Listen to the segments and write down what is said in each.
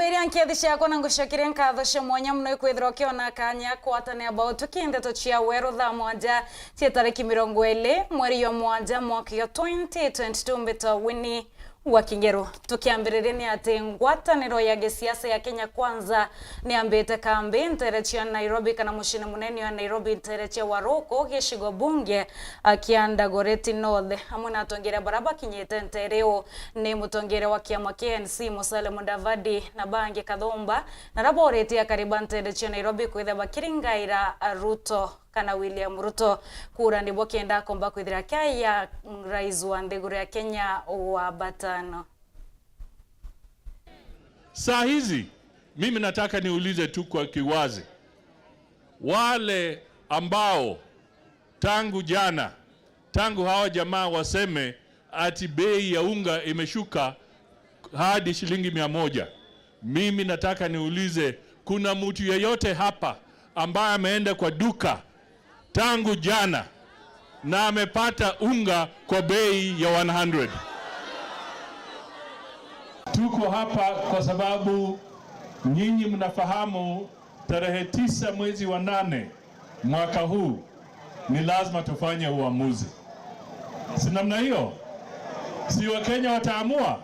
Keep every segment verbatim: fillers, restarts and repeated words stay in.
Iria nkethi ciakwa na ngucokeria nkatho cia mwanya mono ikwithirwa ukiona kanya kwatanira bao tuki ndeto cia weru thaa mwanja cia tariki mirongo iri mweri jwa mwanja mwaka jwa twenty twenty-two. Mbitwa Winnie wa Kingeru. Tukiambiriria ni ati ngwataniro ya gisiasa ya Kenya Kwanza niambite kambi ntere cia Nairobi kana mucini munene wa Nairobi ntere cia Waruku gicigo bunge kia Dagoretti North. Amwe na atongeria bara bakinyite ntere iu ni mutongeria wa kiama kia A N C Musalia Mudavadi na bangi kathumba na raboritie akari ba ntere cia Nairobi kwithirwa bakiringaira Ruto kana William Ruto kura nibo kenda akomba kwithira kiaya rais wa nthiguru ya Kenya wa batano. Saa hizi mimi nataka niulize tu kwa kiwazi, wale ambao tangu jana, tangu hawa jamaa waseme ati bei ya unga imeshuka hadi shilingi mia moja. Mimi nataka niulize, kuna mtu yeyote hapa ambaye ameenda kwa duka tangu jana na amepata unga kwa bei ya one hundred? Tuko hapa kwa sababu nyinyi mnafahamu tarehe tisa mwezi wa nane mwaka huu ni lazima tufanye uamuzi. Si namna hiyo? Si Wakenya wataamua?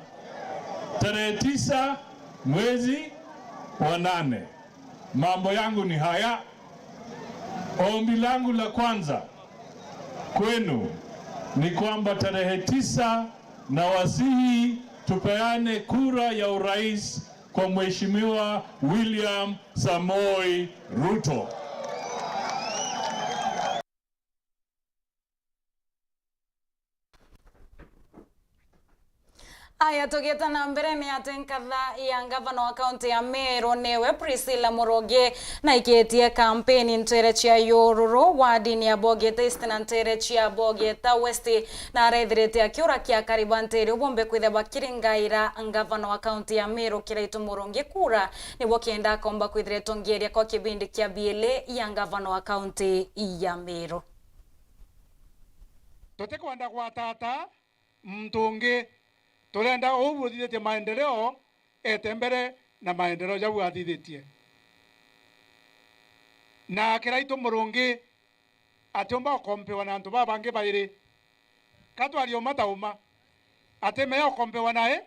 Tarehe tisa mwezi wa nane. Mambo yangu ni haya. Ombi langu la kwanza kwenu ni kwamba tarehe tisa na wasihi tupeane kura ya urais kwa Mheshimiwa William Samoei Ruto. Aya, tugieta na mbere, ni ati nkatha ya ngavana wa kaunti ya Meru niwe Priscilla Murungi na ikitie kampeni ntere cia Yururu, wardini ya Bogeta East na ntere cia Bogeta West, na arethirite akiura kia akari ba ntere iu bombe kwithirwa bakiringaira ngavana wa kaunti ya Meru Kiraitu Murungi kura nibo kenda akomba kwithira itongeria kwa kibindi kia biili ya ngavana wa kaunti ya Meru. Tutikwenda gwatata muntu ungi, turenda uu uthithitie maendeleo ete mbere na maendeleo jau athithitie. Na Kiraitu Murungi atiumba ukompewa na antu babangi bairi. Ka twarie uma ta uma, ati meya ukompewa nae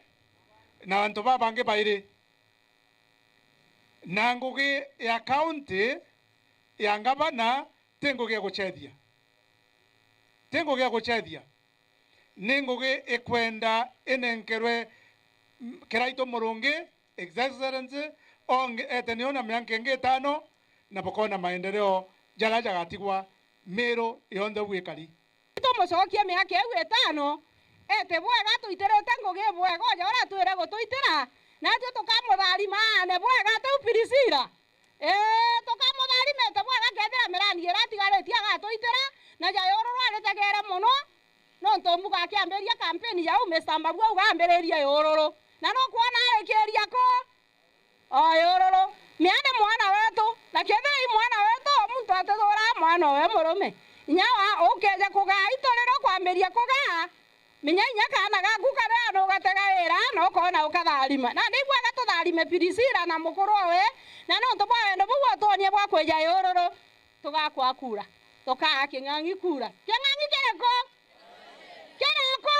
na antu babangi bairi. Na ngugi ya kaunti ya ngavana ti ngugi ya gucethia. Ti ngugi ya gucethia. Ni ngugi ikwenda inenkerwe, mm, Kiraitu Murungi, Excellency, onge-, ete nio na mianka ingi itano, na bukona maendeleo jaria jagatigwa Meru yonthe ugu ikari. Tumucokie miaka iu itano, ete bwega, atwitirite ngugi bwega, uja uria atwire gutuitira, natwi tukamutharima aane bwega, atiu Priscilla? Ee, tukamutharimite bwega, kethira mirandi iria atigaritie agatuitira, na ja Yururu aritegere mono, nontu mbuga akiambiria kampeni jau, Mister Mbabu auga ambiririe Yururu. Na nukwona arikiria ku? O Yururu. Mia ni mwana wetu, na kethira i mwana wetu, muntu atithuraa mwana owe murume. Inya wa, ukeja kugaa, iturirwa kwambiria kugaa, menya inya kaana gaku karia nugategaira, na ukoona ukatharima. Na ni ibwega tutharime Priscilla na mukuru owe, na nontu bwa wendo buu otwonie bwa kwija Yururu, tugakwa kura. Tukaa King'ang'i kura. King'ang'i kiriku? Kiriku?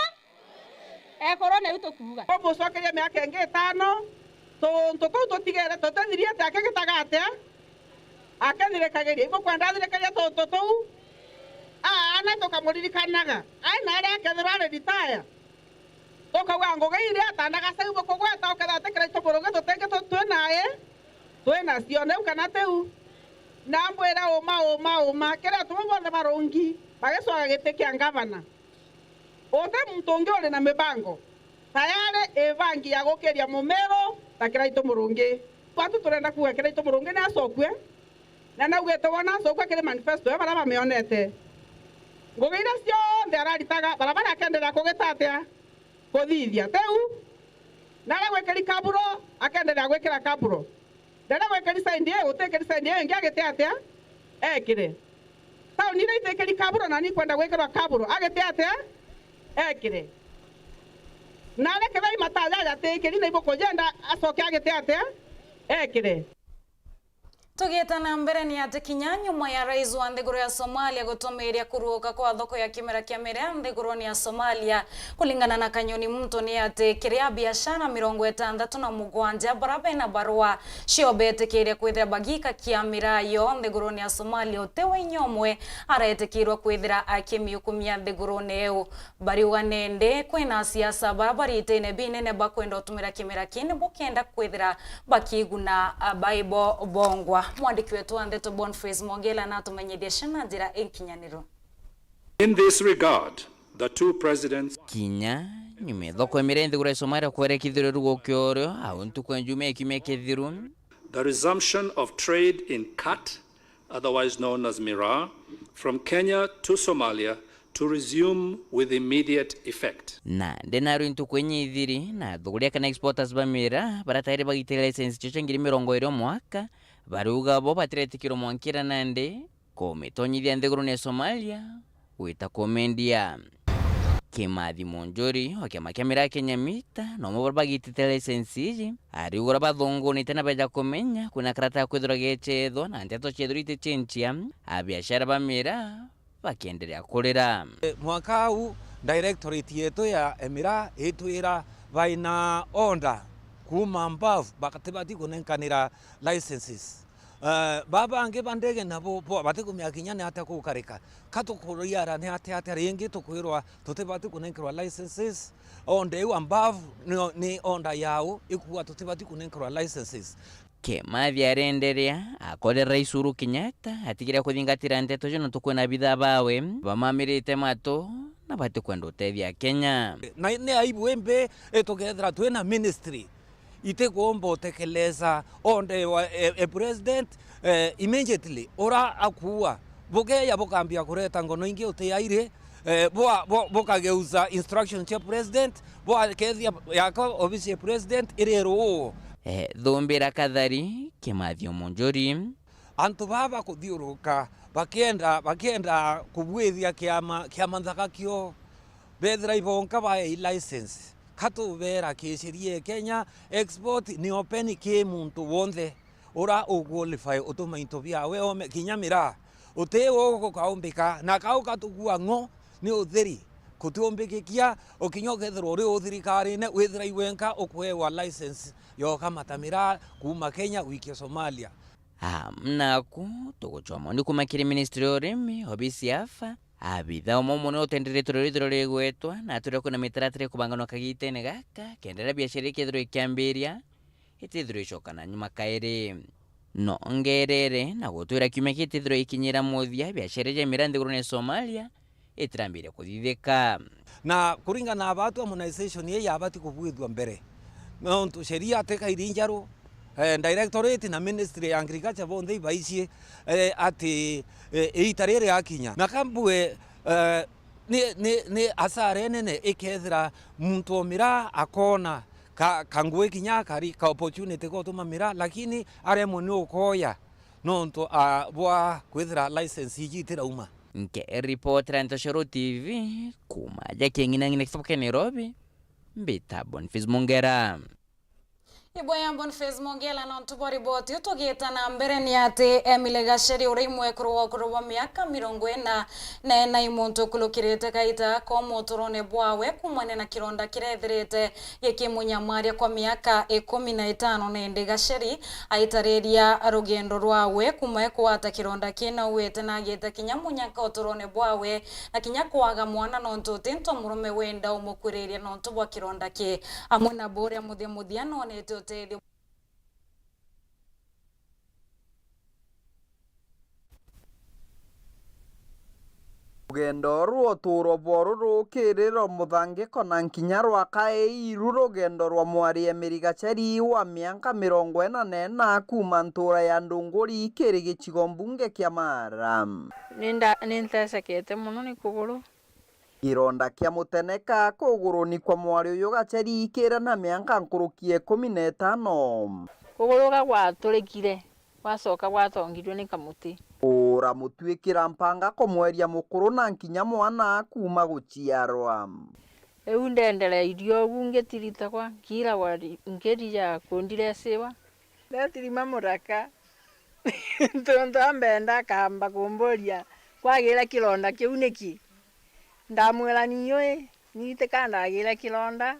Ekuru niu tukuuga. Tumucokerie miaka ingi itano, tuntu tuu tutigere tutithiriete akigitaga atia? Akithirikagiria. Ibukwenda athirikagia tuntu tuu? Aana tukamuririkanaga. Ai na aria akethirwa ari retire. Tukauga ngugi iria atanaga cau bukugweta ukethira ti Kiraitu Murungi tutingi tu-, twi nae, twi nacio. Niu kana tiu? Na mbwira uma, uma, uma, kiria atume bonthe barungi bagicwaga giti kia ngavana. Uti muntu ungi uri na mibango tayari ibangi ya gukiria Mumiru ta Kiraitu Murungi. Kwatu turenda kuuga Kiraitu Murungi ni acokue, na naugite wona acokue kiri manifesto ya baria bamionete. Ngugi iria cionthe araritaga, barabara akenderea kugita atia? Kuthithia. Tiu? Na aria gwikiri kaburo, akenderea gwikira kaburo. Riria gwikiri side ii, gutikiri side ii ingi agite atia? Ekire. Tauni iria itikiri kaburo na nikwenda gwikirwa kaburo, agite atia? Ekire. Na arekera i mata jaja jatikiri, na ibukujenda acoke agite atia? Ekire. Tugiita na mbere, ni ati kinya nyuma ya rais wa nthiguru ya Somalia gutumiria kuruuka kwa thoko ya kimera kia miraa nthiguruni ya Somalia, kulingana na Kanyoni Muntu, ni ati kiria biashara mirongo itantatu na mugwanja bara bena barua cio betikiria kwithira bagikakia miraa yo nthiguruni ya Somalia, uti we inya umwe aretikirwa kwithira akimiukumia nthiguruni iu. Bariuga nindi kwina asiasa bara baritine binene bakwenda utumira kimera kii nibo kenda kwithira bakiguna, a, baibo bongwa. Mwandiki wetu wa ndeto Boniface Mwongela natumenyithie cia na njira inkinyaniru. In this regard, the two presidents Kinya nyuma ya thoko ya miraa nthiguru ya Somalia kwerekithirwe rugo kiorio au ntuku ya Jumia kiumia kithiru, the resumption of trade in cut, otherwise known as miraa, from Kenya to Somalia to resume with immediate effect. Na ndenarwi ntuku inya ithiri, na athuguria kana exporters ba miraa baria tayari bagitire license cio cia ngiri mirongo iri o mwaka, bariuga bo batiretikirwa mwankira nandi kumitonyithia nthiguruni ya Somalia gwita kumendia. Kimathi Munjuri wa kiama kia miraa Kenya Mita, na umwe baria bagitite license iji, ariuga uria bathungunite na beja kumenya kwina karata ya kwithirwa gecethwa na nteto ciethirwa iticenjia, abiashara ba miraa bakienderea kurira. E, mwaka au directorate yetu ya miraa itwira baina order kuuma above, batibati kunenkanira licenses. Eh, baba bangi ba ndege nabo bo batikumenya kinya ni atia gukarika. Ka tukuriara ni atia atia ringi tukwirwa tutibati kunenkerwa licenses? Order iu above ni, ni order yau ikuuga tutibati kunenkerwa licenses. Kimathi arenderea akorera Rais Uhuru Kenyatta atigire kuthingatira nteto cio nontu kwina abithaa bawe bamamirite matu na batikwenda utethia Kenya. Na ni aibu imbi itukethira twina ministry itikumba utekeleza order wa, e, e president, e, immediately ura akuua. Bukeya bukambia kureta ngono ingi utiairi, e, bwa-, bu-, bukageuza instruction cia president, bwakethia yaka obisi ya president iri ruu. E, thumbira Kathari, Kimathi Munjuri. Antu baa bakuthiuruka bakienda, bakienda kubwithia kiama, kiama nthaka kio, bethira ibonka baei license. Ka tubera kisheria e Kenya, export ni open ki muntu wonthe ura u qualify utuma into biawe ome kinya miraa. Uti ugukaumbika, na kau katukua ng'o ni uthiri kutiumbikikia, ukinya ukethirwa uri u thirikarine, withira iwenka ukuewa license ya ukamata miraa kuuma Kenya wikie Somalia. Am, naku tugucwaa maoni kuuma kiri ministry ya urimi, obisi ya afa, abitha umwe umwe ni utenderetwe rurithiro rigwetwa na atwire kwina mitaratara ikubanganwa kagitene gaka, kenda riria biashara ikethirwa ikiambiria, itithirwa icoka na nyuma kairi. No ngerere na gutwira kiumia kitithirwa ikinyira muthia biashara ja miraa nthigurune ya Somalia, itirambiria kuthithika. Na kuringana na baatu, harmonization ii yabati kubwithua mbere, nontu sheria tikairi njaru, eh, directorate na ministry ya agriculture bonthe ibaicie, eh, ati, eh, iita riri yakinya. Na kambue, eh, ni, ni, ni asara inene ikethira muntu o miraa akona ka, ka ngui kinya akari ka opportunity gotuma miraa, lakini aremwe ni ukoya nontu, ah, bwa kwithira license iji itirauma. Nkiripotera Ntoshoro T V kuuma aja King'inang'ina kicabo kia Nairobi, mbita Boniface Mongera. Ibwega Boniface Mongera nontu bwa riboti iu. Tugiita na mbere ni ati Emily Gacheri uria imwekuru wa ukuru bwa miaka mirongo ina na ina i muntu ukulukirite kaita koomu uturone bwawe kuumania na kironda kiria ethirite gikimunyamaria kwa miaka ikumi na itano, na indi Gacheri aitariria rugendo rwawe kuuma ekwata kironda kii na auite na agiita kinya munyaka uturone bwawe, na kinya kwaga mwana nontu uti ntu murume wenda umukwiriria nontu bwa kironda kii. Amwe na buria muthia muthia nonete utethio. Rugendo rwa uturo bworu rukirira muthangiko na nkinya rwa kairi iru rugendo rwa mwari Emily Gacheri wa miaka mirongo ina na ina kuuma ntura ya Ndunguri kiri gicigo mbunge kia Mara. Ninda-, nintecekete mono ni kuguru. Kironda kia muteneka kuguruni kwa mwari uyu Gacheri kiri na miaka nkuruki ya ikumi na itano. Kuguru ga gwaturikire, gwacoka gwatongirue ni kamuti. Kuura mutwikira mpanga kumweria mukuru na nkinya mwana kuuma guciarwa. Riu ndendereirie ugu ngitiritagwa, nkiragwa ri-, nkirija kundire siwa. Ndatirima muraka. Tontu ambenda akamba kumburia, "Kwagire kironda kiu niki?" Ndamwira, "Ni ui, ni tika ndagire kironda,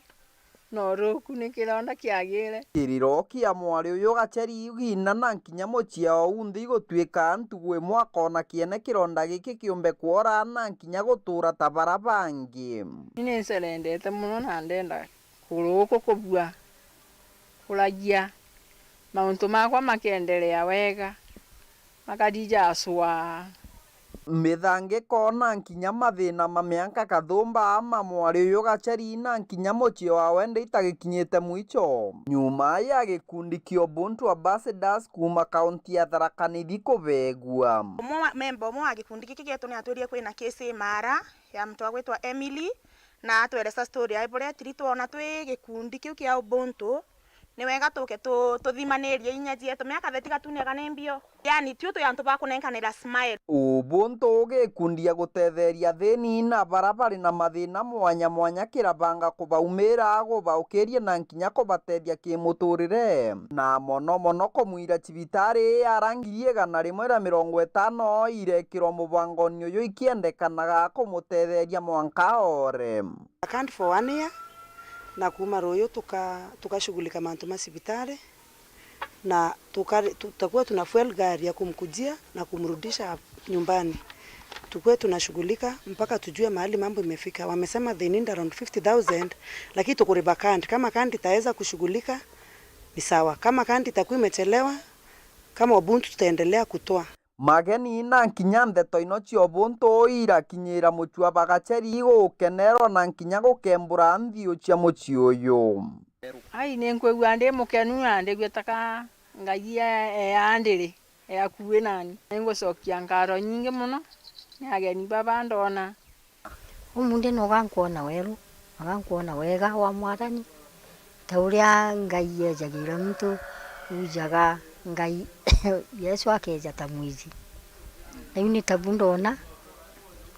no ruku ni kironda kiagire." Kiriro kia mwari uyu Gacheri igina na kinya muciao unthe igutwika ntugu imwe akona kiene kironda giki kiumbe kwora na kinya gutura ta bara bangi. Ni ninserendete mono na ndenda kuruku kubua, kuragia, mauntu makwa makenderea wega, makarija acwaa. Mithangiko na kinya mathina ma mianka kathumba ama mwari uyu Gacheri na kinya mucii wawe ndeita gikinyite mwicho. Nyuma ya gikundi kia Ubuntu Ambassadors kuuma kaunti ya Tharaka Nithi kubegua. Umwe wa, memba umwe wa gikundi giki gietu ni atwirie kwina case Imara ya muntu wa gwitwa Emily, na atweresa story yae buria tiri twona twi gikundi kiu kia Ubuntu. Ni wega tuke tu-, tuthimanirie inya cietu. Miaka thirty gatunia kana ni mbio. Yani, tio twi antu ba kunenkanira smile. Ubuntu ugikundi ya gutetheria athini na bara bari na mathina mwanya mwanya kirabanga kubaumira, gubaukiria na kinya kubatethia kimuturire, na mono mono kumwira cibitari ii ara ngiri igana rimwe ria mirongo itano irekirwa mubangoni uyu ikiendekanaga kumutetheria mwanka ore. Account for one year, na kuuma ruyu tuka-, tukashughulika mantu ma cibitari, na tuka-, tu-, tutakuwa tuna fuel gari ya kumkujia na kumrudisha nyumbani. Tukue tunashughulika mpaka tujue mahali mambo imefika. Wamesema they need around fifty thousand, lakini tukuriba kandi. Kama kandi itaweza kushughulika, ni sawa. Kama kandi itakuwa imechelewa, kama Ubuntu tutaendelea kutoa. Mageni na kinya ndeto ino cia Ubuntu irakinyira mucua ba Gacheri gukenerwa na kinya gukembura nthiu cia mucii uyu. Ai, ninkwigua ndi mukenu na ndigua taka Ngai e-, eandiri, e akui nani. Ningucokia nkatho nyingi mono ni ageni baba ndona. Umunthi no gankwona weru, na gankwona wega wa Mwathani, ta uria Ngai ejagira muntu ujaga Ngai, Yesu akeja ta mwizi. Riu ni tabu ndona,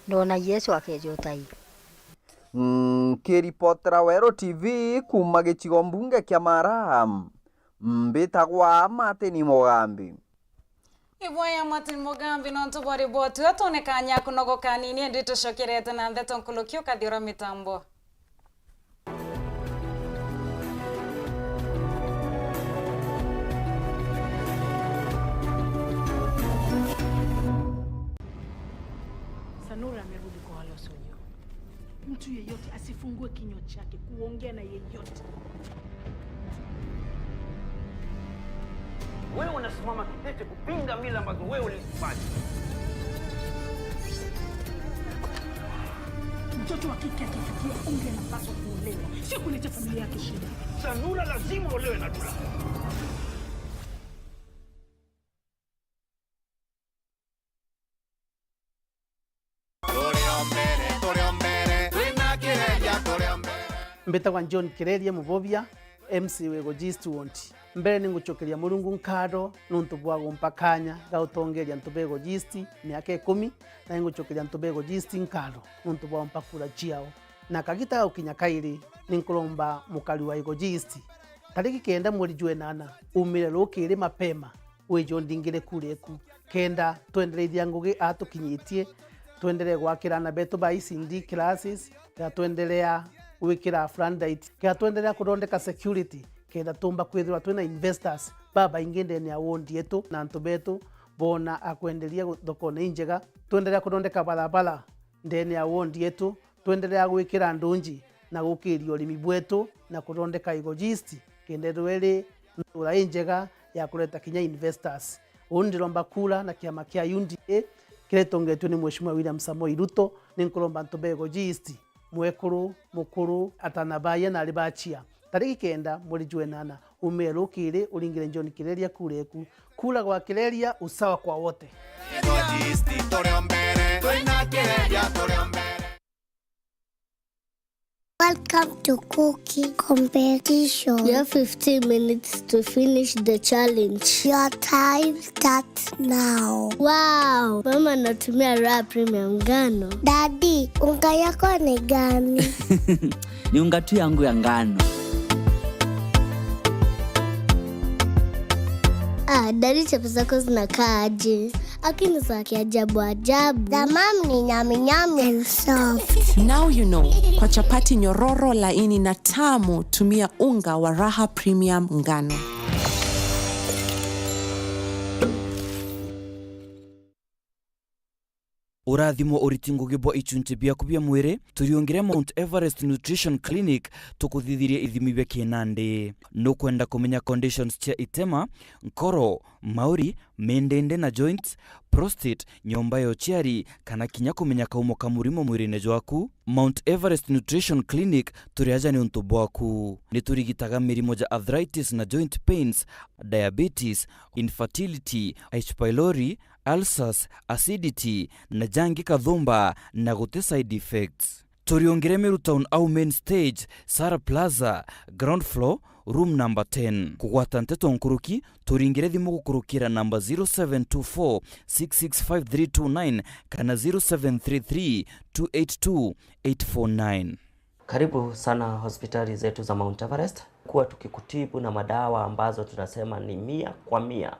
ndona Yesu akeja utai. Nkiripotera Weru T V kuuma gicigo mbunge kia Mara, mbitagwa Martin Mugambi. Ibwaya Martin Mugambi nontu bwa riboti io. Twone kanya kunogoka nini, indi tucokerete na ndeto nkuluki ukathi ura mitambo. Sanura amerudi kwa wale wasionyewe. Mtu yeyote asifungue kinywa chake kuongea na yeyote. Wewe unasimama kidete kupinga mila ambazo wewe ulizifanya. Mtoto wa kike akifikia umri anapaswa kuolewa, sio kuletea familia yake shida. Sanura lazima uolewe na Dula. Turi o mbere, turi o mbere, twina Kireria, turi o mbere. Mbitagwa John Kireria Mubobia, M C wa Igoji East Ward. Mbere ni ngucokeria Murungu nkatho nuntu bwa gumpa kanya ga gutongeria antu ba Igoji East miaka ikumi, na ni ngucokeria antu ba Igoji East nkatho nuntu bwa gumpa kura ciao. Na kagita ga gukinya kairi, ni nkuromba mukari wa Igoji East, tariki kenda mweri jwa inana, umire rukiri mapema, wije undingire kura eku, kenda twendereithia ngugi aa tukinyitie, twenderee gwakira aana betu ba E C D classes, kenda twenderea gwikira floodlight, kenda twenderea kuthondeka security, kenda tumba kwithirwa twina investors babaingi ndene ya ward yetu, na antu betu boona a kwenderia gu-, thokone injega, twenderea kuthondeka barabara ndene ya ward yetu, twenderea gwikira ndunji na gukiria urimi bwetu na kuthondeka Igoji East, kenda ithirwa iri ntura injega ya kureta kinya investors. Uu ndiromba kura na kiama kia U D A kiria gitongetue ni Mheshimiwa William Samoei Ruto. Ni nkuromba antu ba Igoji East, mwekuru, mukuru, atana baye na ari bachia, tariki kenda mweri jwa inana, umire rukiri uringire John Kireria kura eku. Kura kwa Kireria, usawa kwa wote. Igoji East, turi o mbere, twina Kireria, turi o mbere. Welcome to cooking competition. You have fifteen minutes to finish the challenge. Your time starts now. Wow, mama anatumia Raha Premium ngano. Daddy, unga yako ni gani? Ni unga tu yangu ya ngano. Ah, Daddy, chapo zako zinakaa aje? Lakini za kiajabu ajabu. Za mam ni nyami nyami and soft. Now you know. Kwa chapati nyororo, laini na tamu, tumia unga wa Raha Premium Ngano. Urathimwo uriti ngugi bwa ichunchi biaku bia mwiri, turiungire Mount Everest Nutrition Clinic tukuthithirie ithimi bia kinandi. Nukwenda kumenya conditions cia itema, nkoro, mauri, mindindi na joints, prostate, nyomba ya uciari, kana kinya kumenya kaumo ka murimo mwirine jwaku? Mount Everest Nutrition Clinic turi aja niuntu bwaku. Niturigitaga mirimo ja arthritis na joint pains, diabetes, infertility, H. pylori, ulcers, acidity, na jangi kathumba, na guti side effects. Turiungire Meru Town au main stage, Sara Plaza, ground floor, room number ten. Kugwata nteto nkuruki, turingire thimu gukurukira namba zero seven two four six six five three two nine kana zero seven three three two eight two eight four nine. Karibu sana hospitali zetu za Mount Everest. Kuwa tukikutibu na madawa ambazo tunasema ni mia kwa mia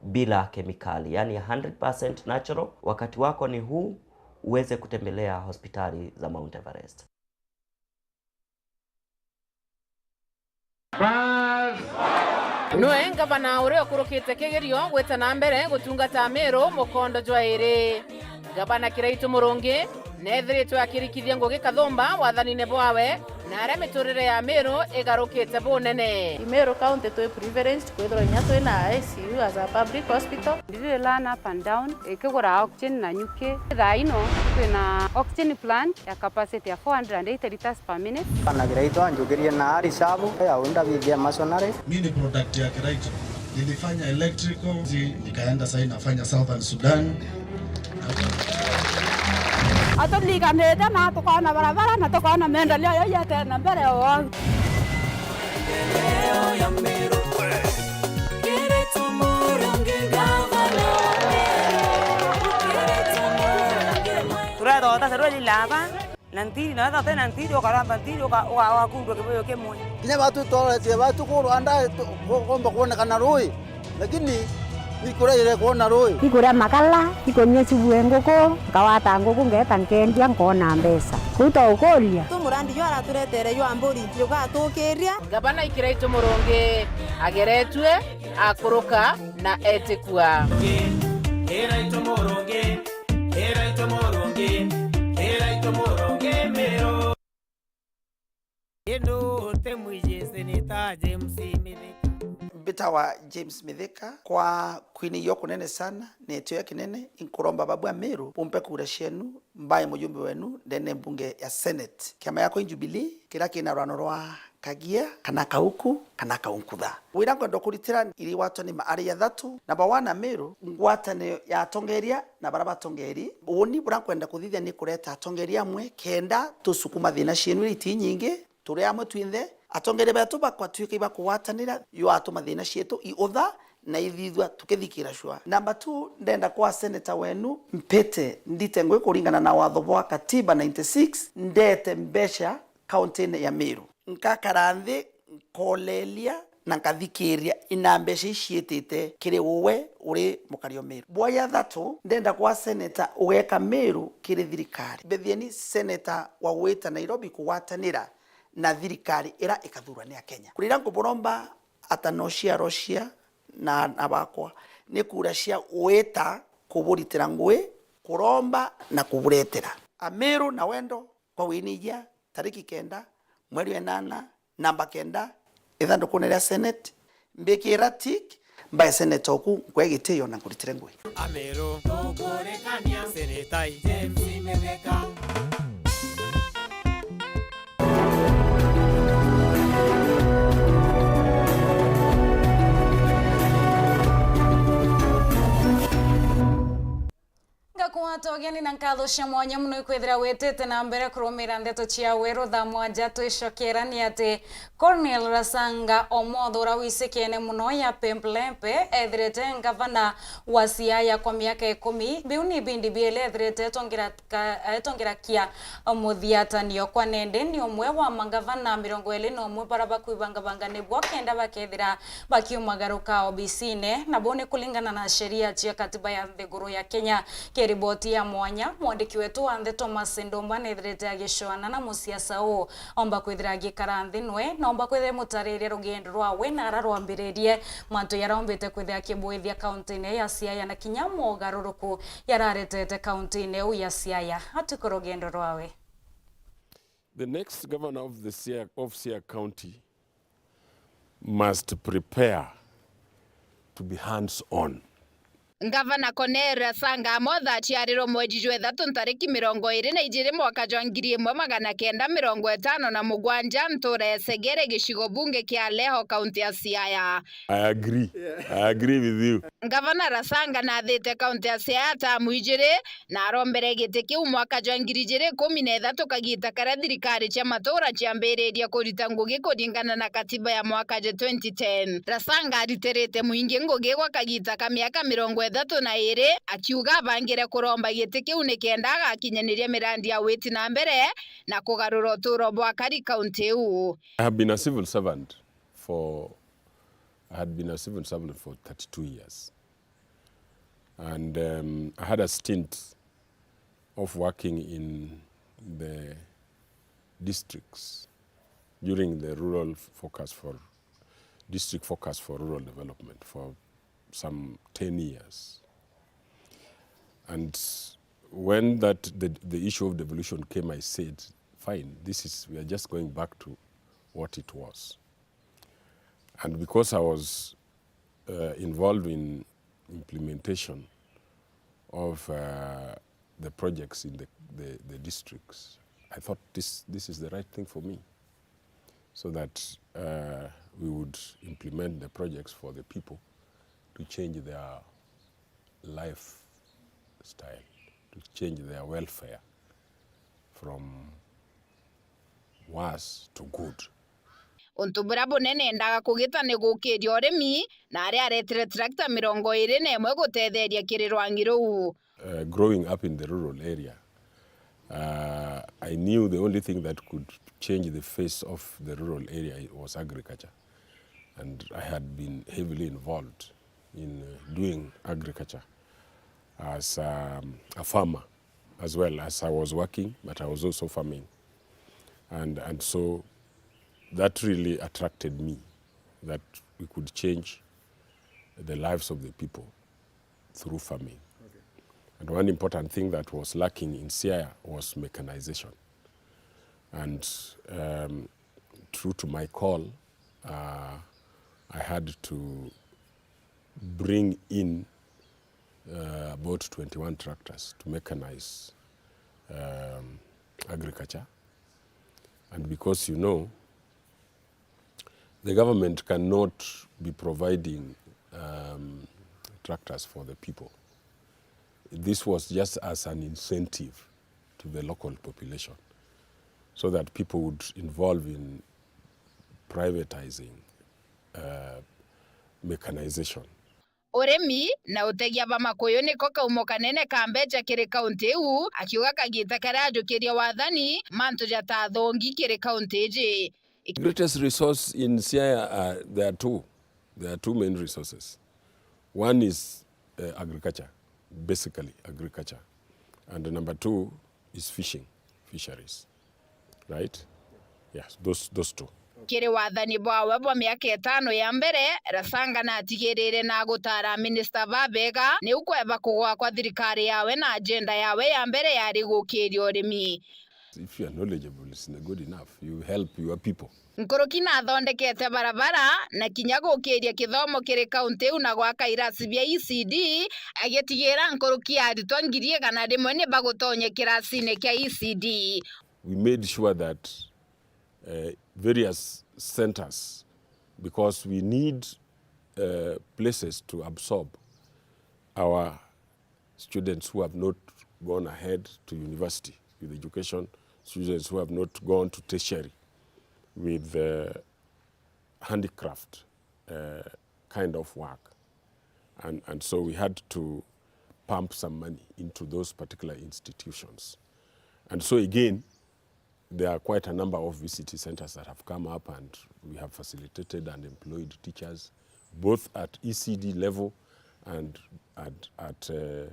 bila kemikali, yani hundred percent natural. Wakati wako ni huu, uweze kutembelea hospitali za Mount Everest. Nwe ngavana uria ukurukite kigerio gwita na mbere gutungata Meru mukondo jwa iri. Gavana Kiraitu Murungi neethiritwe akirikithia ngugi kathumba wathanine bwawe, na aria miturire ya Meru igarukite bunene. I Meru County twi privileged kwithirwa inya twina I C U as a public hospital. Ndiri learn up and down, ikigura oxygen na nyuki. Thaa ino twina oxygen plant ya capacity ya four hundred and eighty liters per minute. Kana Kiraitu anjukirie na ari sabu ya unda bithia masonary. Mi ni product ya Kiraitu. Nilifanya electrical, zi-, nikaenda sasa nafanya Southern Sudan. Aturiganite na tukona barabara na tukona maendeleo yayete na mbere o. Turetha utasarua lilaba. Na ntiri, na wethira utina ntiri, ukaramba ntiri, uka-, uka-, ugakundwa kibuyu kimwe. Kinya batu tworetie batu kurwa nda, tu-, ku-, kumba kwonekana rui, lakini ni kuria ire kwona rui. Ikuria makala, ikunyua cubu e nguku, nkawata nguku, ngeeta nkendia, nkona mbeca. Kuu twaukuria. Tu murandi jwa araturetere jwa mburi, jugatukiria. Ngavana Kiraitu Murungi ageretue, akuruka na etikua. Kiraitu Murungi. Kiraitu Murungi, Kiraitu Murungi Meru. Indu uti mwiji Seneta James Mithika. Mbitawa James Mithika, kwa kwinigua kunene sana na itio kinene, inkuromba babu a Meru bumpe kura cienu mbae mujumbe wenu ndene mbunge ya Senate. Kiama yakwa i Jubilee, kiria kina rwano rwa Kagia, kana Kauku, kana Kaunkutha. Wira nkwenda kuritira iri watwa ni ma ari athatu, namba one Meru, ngwataniro ya atongeria na bara batongeri. Uuni bura nkwenda kuthithia ni kureta atongeria amwe kenda tusukuma thina cienu iria iti nyingi, turi amwe twinthe. Atongeria betu bakwatuika ibakugwatanira, yatuma thina cietu iutha na ithithua tukithikira cua. Namba two, ndenda kwa seneta wenu mpite ndite ngugi kuringana na watho bwa katiba ninety-six, ndete mbeca kaunti-ini ya Meru. Nkakara nthi, nkoleria na nkathikiria ina mbeca iciitite kiri uwe uri mukari o Meru. Bwa ya thatu, ndenda kwa seneta ugeka Meru kiri thirikari. Mbithieni seneta wa gwita Nairobi kugwatanira na thirikari ira ikathurwa ni Akenya. Kurira nkuburomba ata no ciaro cia na aana bakwa, ni kura cia gwita kuburitira ngugi, kuromba na kuburetera. Ameru na wendo kwa winigia, tariki kenda, mweri wa inana, namba kenda, ithandukune ria Senate, mbikira tick, mbae seneta oku, nkwe gitio na nkuritire ngugi. Ameru, tukurekania, Seneta James Mithika. Ngakwa Tugeni na nkatho cia mwanya mono ikwithira witite na mbere kurumira ndeto cia weru thaa mwanja. Twicokera ni ati Cornel Rasanga Omoth, uria wicikene mono ya Pembelembe, ethirite ngavana wa Siaya kwa miaka ikumi. Biu ni ibindi bieli ethirite etongera ka-, etongerakia muthiatanio kwa nende. Ni umwe wa mangavana mirongo iri na umwe bara bakwibangabanga nibuo kenda bakethira bakiumagaruka obisine, nabo ni kulingana na sheria cia katiba ya nthiguru ya Kenya. Kiriboti ya mwanya, mwandiki wetu wa nthi Thomas Ndumba nethirite agicwana na musiasa uu. Omba kwithira agikara nthi nwe, na omba kwithira mutariria rugendo rwawe na ara rwambiririe, mantu yara ombite kwithira akibuithia kaunti-ini ya Siaya, na kinya mogaruruku yararetete kaunti-ini iu ya Siaya. Atuku rugendo rwawe. The next governor of the Siaya, of Siaya County must prepare to be hands on. Ngavana Cornel Rasanga Amoth aciarirwe mweri jwa ithatu ntariki mirongo iri na ijiri mwaka jwa ngiri imwe magana kenda mirongo itano na mugwanja ntura ya Segere, gicigo bunge kia Leho, kaunti ya Siaya. I agree. I agree with you. Ngavana Rasanga nathite kaunti ya Siaya tamu ijiri, na arombere giti kiu mwaka jwa ngiri ijiri ikumi na ithatu, kagita karia thirikari cia matura ciambiririe kurita ngugi kuringana na katiba ya mwaka jwa twenty ten. Rasanga aritirite mwingi ngugi gwa kagita ka miaka mirongo ithatu na iri, akiuga abangire kuromba giti kiu nikenda agakinyaniria mirandi ya witi na mbere na kugarura uturo bwa akari kaunti iu. I have been a civil servant for, I had been a civil servant for thirty-two years. And, um, I had a stint of working in the districts during the rural focus for, district focus for rural development for some ten years. And when that, the, the issue of devolution came, I said, "Fine, this is, we are just going back to what it was." And because I was, uh, involved in implementation of, uh, the projects in the, the, the districts, I thought this, this is the right thing for me, so that, uh, we would implement the projects for the people to change their lifestyle, to change their welfare from worse to good. Untu buria bunene endaga kugita ni gukiria urimi, na aria aretire tractor mirongo iri na imwe gutetheria kiri rwangi ruu. Uh, growing up in the rural area, uh, I knew the only thing that could change the face of the rural area was agriculture. And I had been heavily involved in, uh, doing agriculture as, um, a farmer, as well as I was working, but I was also farming. And, and so that really attracted me, that we could change the lives of the people through farming. Okay. And one important thing that was lacking in Siaya was mechanization. And, um, true to my call, uh, I had to bring in, uh, about twenty-one tractors to mechanize, um, agriculture. And because, you know, the government cannot be providing, um, tractors for the people. This was just as an incentive to the local population, so that people would involve in privatizing, uh, mechanization. Urimi na utegia ba makuyu niko kaumo kanene ka mbeca kiri kaunti iu, akiuga kagita karia ajukirie wathani, mantu jatathongi kiri kaunti iji. Greatest resource in Siaya, uh, there are two. There are two main resources. One is, uh, agriculture, basically agriculture. And number two is fishing, fisheries. Right? Yes, those, those two. Kiri wathani bwawe bwa miaka itano ya mbere, Rasanga natigirire na gutara minista babega niu kweba kugwa kwa thirikari yawe na agenda yawe ya mbere yari gukiria urimi. If you are knowledgeable, it's good enough. You help your people. Nkuruki nathondekete barabara na kinya gukiria kithomo kiri kaunti iu na gwaka irasi bia E C D, agitigira nkuruki ya aritwa ngiri igana rimwe ni bagutonya kirasine kia E C D. We made sure that, uh, various centers, because we need, uh, places to absorb our students who have not gone ahead to university with education, students who have not gone to tertiary with the handicraft uh, kind of work. And, and so we had to pump some money into those particular institutions. And so again, there are quite a number of V C T centers that have come up, and we have facilitated and employed teachers, both at E C D level and at, at uh,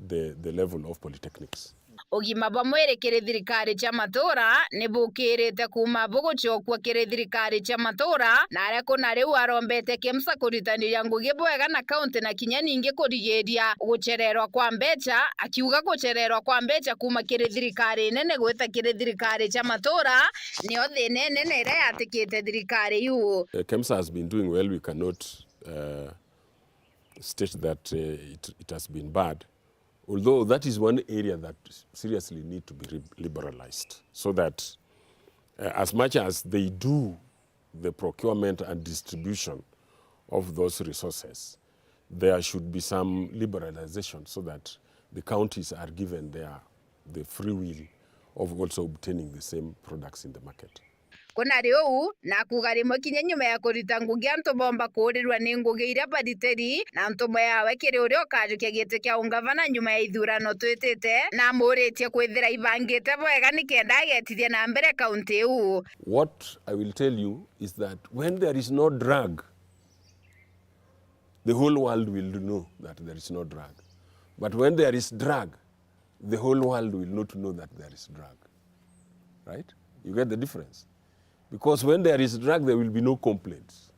the, the level of polytechnics. Ugima bwa mwiri kiri thirikari cia matura ni bukirite kuuma bugucokua kiri thirikari cia matura, na aria kuna riu arombete KEMSA kuritaniria ngugi bwega na kaunti, na kinya ningi kurigiria gucererwa kwa mbeca, akiuga gucererwa kwa mbeca kuuma kiri thirikari nene gwita kiri thirikari cia matura nio thina inene iria yatikite thirikari iu. Uh, KEMSA has been doing well, we cannot uh, state that uh, it, it has been bad, although that is one area that seriously need to be re- liberalized, so that uh, as much as they do the procurement and distribution of those resources, there should be some liberalization so that the counties are given their, the free will of also obtaining the same products in the market. Kuna riu, na kuuga rimwe kinya nyuma ya kurita ngugi, antu boomba kuurirwa ni ngugi iria baritiri, na ntumwa yawe kiri uria ukajukia giti kia ungavana nyuma ya ithurano twitite, na amuritie kwithira ibangite bwega nikenda agetithia na mbere kaunti iu. What I will tell you is that when there is no drug, the whole world will know that there is no drug. But when there is drug, the whole world will not know that there is drug. Right? You get the difference? Because when there is drug, there will be no complaints.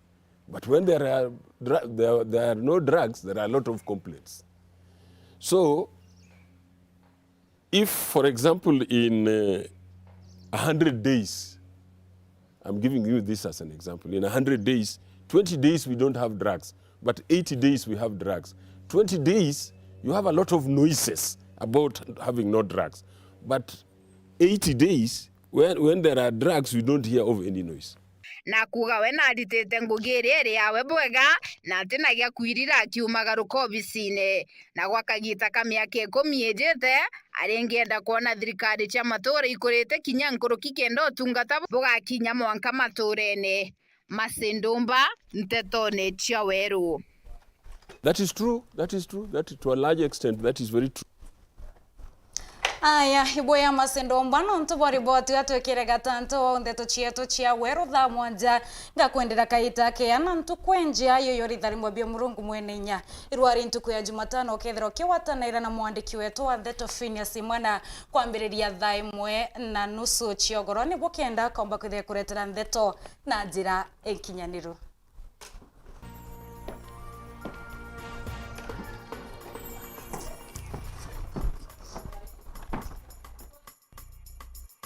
But when there are, dra- there, there are no drugs, there are a lot of complaints. So, if, for example, in uh, a hundred days, I'm giving you this as an example, in a hundred days, twenty days we don't have drugs, but eighty days we have drugs. Twenty days, you have a lot of noises about having no drugs. But eighty days, when, when there are drugs, we don't hear of any noise. Na kuuga we naritite ngugi iria iri yawe bwega, na atina gia kwirira akiumagaruka obisine. Na gwa kagita ka miaka ikumi ijite, aringienda kwona thirikari cia matura ikurite kinya nkuruki kenda utungata bugakinya mwanka maturene. Masindumba, ntetone cia Weru. That is true. That is true. That, to a large extent, that is very true. Aya, ibuya Masindumba nontu bwa riboti atwikire gatantu wa ndeto cietu cia Weru thaa mwanja. Ngakwendera kaita kea na ntuku enjea yoyo ritharimwa bia Murungu mwene inya. Irwari ntuku ya Jumatano ukethirwa ukiwatanaira na mwandiki wetu wa ndeto Phineas Imwana kwambiriria thaa imwe na nusu cia ugoro, niguo kenda komba kwithia kuretera ndeto na njira inkinyaniru.